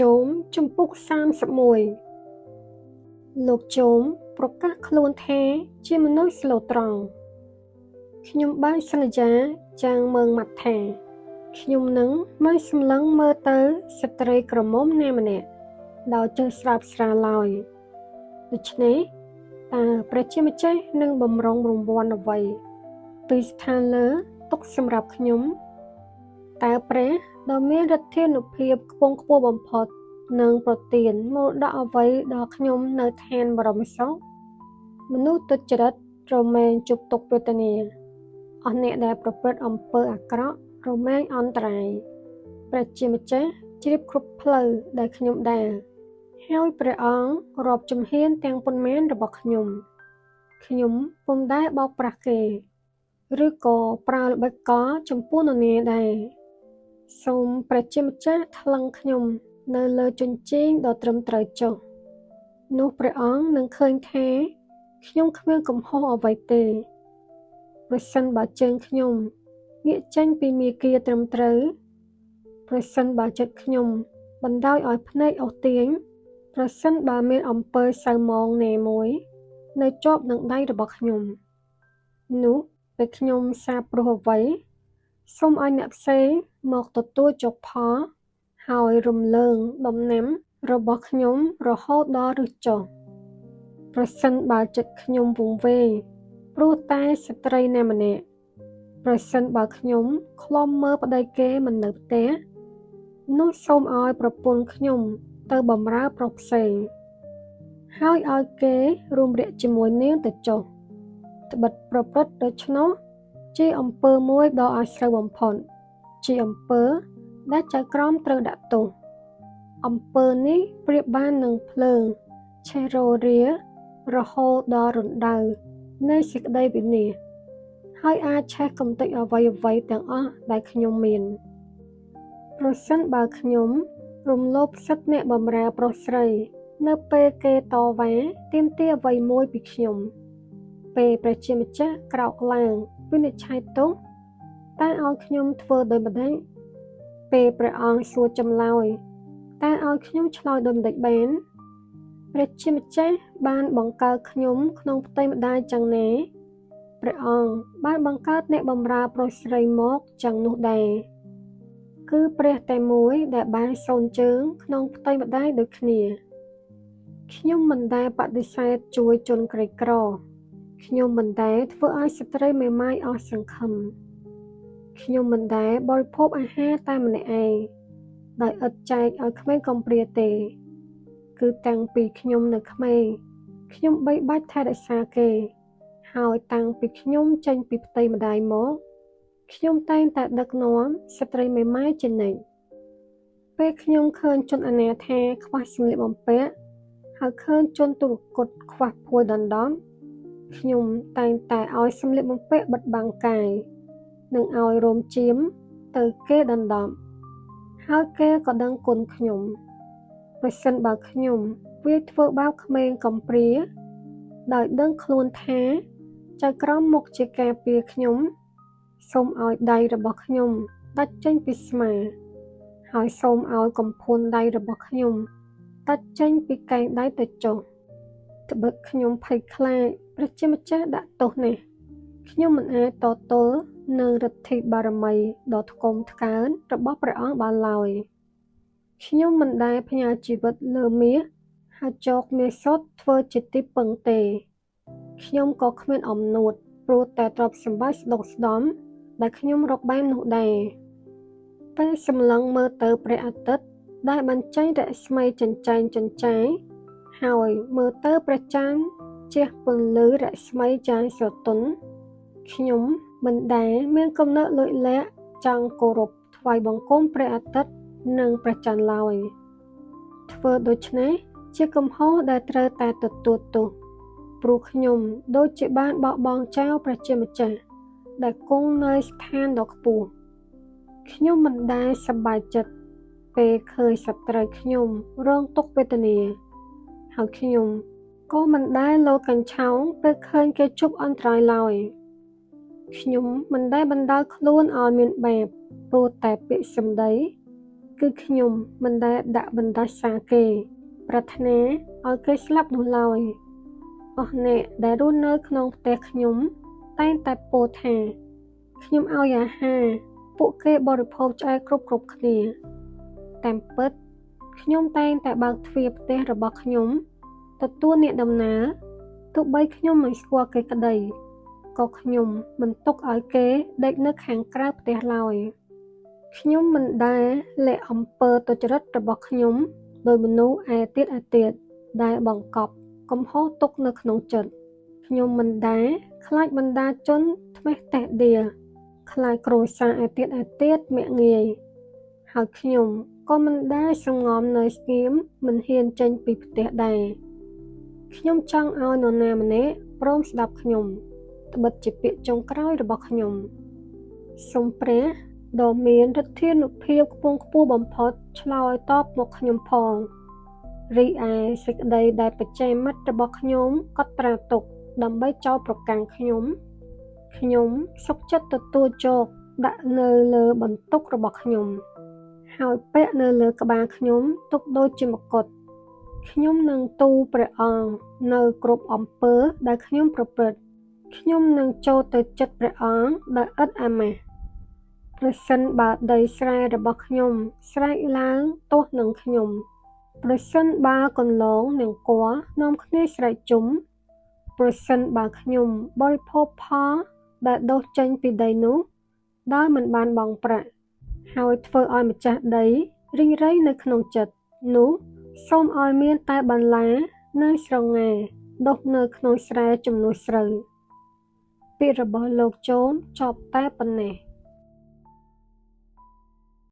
ចូមជំពូក31លោកចូមប្រកាសខ្លួនថាជាមនុស្សស្លូតត្រង់ខ្ញុំបានសន្យាយ៉ាងម៉ឺងម៉ាត់ថាខ្ញុំនឹងមិនសម្លឹងមើលទៅស្ត្រីក្រមុំណាម្នាក់ដោយចេះស្រើបស្រាលឡើយដូច្នេះតើព្រះជាម្ចាស់នឹងបម្រុងរង្វាន់អ្វីពីស្ថានលើទុកសម្រាប់ខ្ញុំតើព្រះដ៏មានឫទ្ធានុភាពខ្ពង់ខ្ពស់បំផុតនឹងប្រទានមរតកអ្វីដល់ខ្ញុំនៅឋានបរមសុខមនុស្សទុច្ចរិតរមែងជួបទុក្ខវេទនាអស់អ្នកដែលប្រព្រឹត្តអំពើអាក្រក់រមែងអន្តរាយព្រះជាម្ចាស់ជ្រាបគ្រប់ផ្លូវដែលខ្ញុំដើរហើយព្រះអង្គរាប់ជំហានទាំងប៉ុន្មានរបស់ខ្ញុំខ្ញុំពុំដែលបោកប្រាស់គេឬក៏ប្រើល្បិចកលចំពោះនរណាដែរសូមព្រះជាម្ចាស់ថ្លឹងខ្ញុំនៅលើជញ្ជីងដ៏ត្រឹមត្រូវចុះនោះព្រះអង្គនឹងឃើញថាខ្ញុំគ្មានកំហុសអ្វីទេប្រសិនបើជើងខ្ញុំងាកចេញពីមាគ៌ាត្រឹមត្រូវប្រសិនបើចិត្តខ្ញុំបណ្ដោយឲ្យភ្នែកអូសទាញប្រសិនបើមានអំពើសៅហ្មងណាមួយនៅជាប់នឹងដៃរបស់ខ្ញុំនោះពេលខ្ញុំសាបព្រោះអ្វីសូមឲ្យអ្នកផ្សេងមកទទួលយកផលហើយរំលើងដំណាំរបស់ខ្ញុំរហូតដល់ឫសចុះប្រសិនបើចិត្តខ្ញុំវង្វេងព្រោះតែស្ត្រីណាម្នាក់ប្រសិនបើខ្ញុំឃ្លាំមើលប្តីគេមិននៅផ្ទះនោះសូមឲ្យប្រពន្ធខ្ញុំទៅបម្រើប្រុសផ្សេងហើយឲ្យគេរួមរយៈជាមួយនាងទៅចុះត្បិតប្រព្រឹត្តដូច្នោះជាអំពើមួយដ៏អាស្រូវបំផុតជាអំពើដែលចៅក្រមត្រូវដាក់ទោសអំពើនេះប្រៀបបាននឹងភ្លើងឆេះរោរារហូតដល់រណ្ដៅនៃសេចក្តីវិនាសហើយអាចឆេះកម្ទេចអ្វីៗទាំងអស់ដែលខ្ញុំមានប្រសិនបើខ្ញុំរំលោភសិទ្ធិអ្នកបម្រើប្រុសស្រីនៅពេលគេតវ៉ាទាមទារអ្វីមួយពីខ្ញុំពេលព្រះជាម្ចាស់ក្រោកឡើងវិនិច្ឆ័យទោសតើឲ្យខ្ញុំធ្វើដូចម្តេចពេលព្រះអង្គសួរចម្លើយតើឲ្យខ្ញុំឆ្លើយដូចម្តេចបានព្រះជាម្ចាស់បានបង្កើតខ្ញុំក្នុងផ្ទៃម្ដាយចឹងណាព្រះអង្គបានបង្កើតអ្នកបម្រើប្រុសស្រីមកចឹងនោះដែរគឺព្រះតែមួយដែលបានសូនជើងក្នុងផ្ទៃម្ដាយដូចគ្នាខ្ញុំមិនដែលបដិសេធជួយជនក្រីក្រខ្ញុំមិនដែលធ្វើឲ្យស្ត្រីមេម៉ាយអស់សង្ឃឹមខ្ញុំមិនដែលបរិភោគអាហារតែម្នាក់ឯងដោយឥតចែកឲ្យក្មេងកំព្រាទេគឺតាំងពីខ្ញុំនៅក្មេងខ្ញុំបីបាច់ថែរក្សាគេហើយតាំងពីខ្ញុំចេញពីផ្ទៃម្ដាយមកខ្ញុំតែងតែដឹកនាំស្ត្រីមេម៉ាយជានិច្ចពេលខ្ញុំឃើញជនអនាថាខ្វះសម្លៀកបំពាក់ហើយឃើញជនទុគ៌តខ្វះភួយដណ្ដំខ្ញុំតែងតែឲ្យសម្លៀកបំពាក់បិទបាំងកាយនិងឲ្យរោមចៀមទៅគេដណ្ដំហើយគេក៏ដឹងគុណខ្ញុំប្រសិនបើខ្ញុំវាធ្វើបាបក្មេងកំព្រាដោយដឹងខ្លួនថាចៅក្រមមុខជាការពារខ្ញុំសូមឲ្យដៃរបស់ខ្ញុំដាច់ចេញពីស្មាហើយសូមឲ្យកំភួនដៃរបស់ខ្ញុំដាច់ចេញពីកែងដៃទៅចុះត្បិតខ្ញុំភ័យខ្លាចព្រះជាម្ចាស់ដាក់ទោសណាស់ខ្ញុំមិនអាចតទល់នឹងឫទ្ធីបារមីដ៏ថ្កុំថ្កើងរបស់ព្រះអង្គបានឡើយខ្ញុំមិនដែលផ្ញើជីវិតលើមាសហើយចកមាសសុទ្ធធ្វើជាទីពឹងទេខ្ញុំក៏គ្មានអំនួតព្រោះតែទ្រព្យសម្បត្តិស្ដុកស្ដំដែលខ្ញុំរកបាននោះដែរពេលសម្លឹងមើលទៅព្រះអាទិត្យដែលបញ្ចេញរស្មីចិញ្ចែងចិញ្ចាយហើយមើលទៅព្រះច័ន្ទជះពន្លឺរស្មីចាយស្រទន់ខ្ញុំមិនដែលមានគំនិតលួចលាក់ចង់គោរពថ្វាយបង្គំព្រះអាទិត្យនិងព្រះច័ន្ទឡើយធ្វើដូច្នេះជាកំហុសដែលត្រូវតែទទួលទោសព្រោះខ្ញុំដូចជាបានបោះបង់ចោលព្រះជាម្ចាស់ដែលគង់នៅស្ថានដ៏ខ្ពស់ខ្ញុំមិនដែលសប្បាយចិត្តពេលឃើញសត្រូវខ្ញុំរងទុក្ខវេទនាហើយខ្ញុំក៏មិនដែលលោតកញ្ឆោងពេលឃើញគេជួបអន្តរាយឡើយខ្ញុំមិនដែលបណ្ដោយខ្លួនឲ្យមានបាបព្រោះតែពាក្យសម្ដី គឺខ្ញុំមិនដែលដាក់បណ្ដាសាគេ ប្រាថ្នាឲ្យគេស្លាប់នោះឡើយអស់អ្នកដែលរស់នៅក្នុងផ្ទះខ្ញុំតែងតែពោលថាខ្ញុំឲ្យអាហារពួកគេបរិភោគឆ្អែតគ្រប់ៗគ្នាតាមពិតខ្ញុំតែងតែបើកទ្វារផ្ទះរបស់ខ្ញុំទទួលអ្នកដំណើរទោះបីខ្ញុំមិនស្គាល់គេក្តីក៏ខ្ញុំមិនទុកឲ្យគេដេកនៅខាងក្រៅផ្ទះឡើយខ្ញុំមិនដែលលាក់អំពើទុច្ចរិតរបស់ខ្ញុំដោយមនុស្សឯទៀតឯទៀតដែលបង្កប់កំហុសទុកនៅក្នុងចិត្តខ្ញុំមិនដែលខ្លាចបណ្ដាជនត្មេះតេះដៀខ្លាចគ្រួសារឯទៀតឯទៀតមាក់ងាយហើយខ្ញុំក៏មិនដែលសម្ងំនៅស្ងៀមមិនហ៊ានចេញពីផ្ទះដែរខ្ញុំចង់ឲ្យនរណាម្នាក់ព្រមស្ដាប់ខ្ញុំត្បិតជាពាក្យចុងក្រោយរបស់ខ្ញុំសូមព្រះដ៏មានឫទ្ធានុភាពខ្ពង់ខ្ពស់បំផុតឆ្លើយតបមកខ្ញុំផងរីឯសេចក្តីដែលបច្ចេមិត្តរបស់ខ្ញុំកត់ត្រាទុកដើម្បីចោទប្រកាន់ខ្ញុំខ្ញុំសុខចិត្តទទួលយកដាក់នៅលើបន្ទុករបស់ខ្ញុំហើយពាក់នៅលើក្បាលខ្ញុំទុកដូចជាមកុដខ្ញុំនឹងទូលព្រះអង្គនៅគ្រប់អំពើដែលខ្ញុំប្រព្រឹត្តខ្ញុំនឹងចូលទៅចិត្តព្រះអង្គដោយឥតអាម៉ាស់ប្រសិនបើដីស្រែរបស់ខ្ញុំស្រែកឡើងទាស់នឹងខ្ញុំប្រសិនបើកន្លងនិងគភ៌នាំគ្នាស្រែកជុំប្រសិនបើខ្ញុំបរិភោគផលដែលដុះចេញពីដីនោះដោយមិនបានបង់ប្រាក់ហើយធ្វើឲ្យម្ចាស់ដីរីងរៃនៅក្នុងចិត្តនោះសូមឲ្យមានតែបន្លានិងស្រងាដុះនៅក្នុងស្រែជំនួសស្រូវពាក្យរបស់លោកចូលចប់តែប៉ុណ្ណេះ។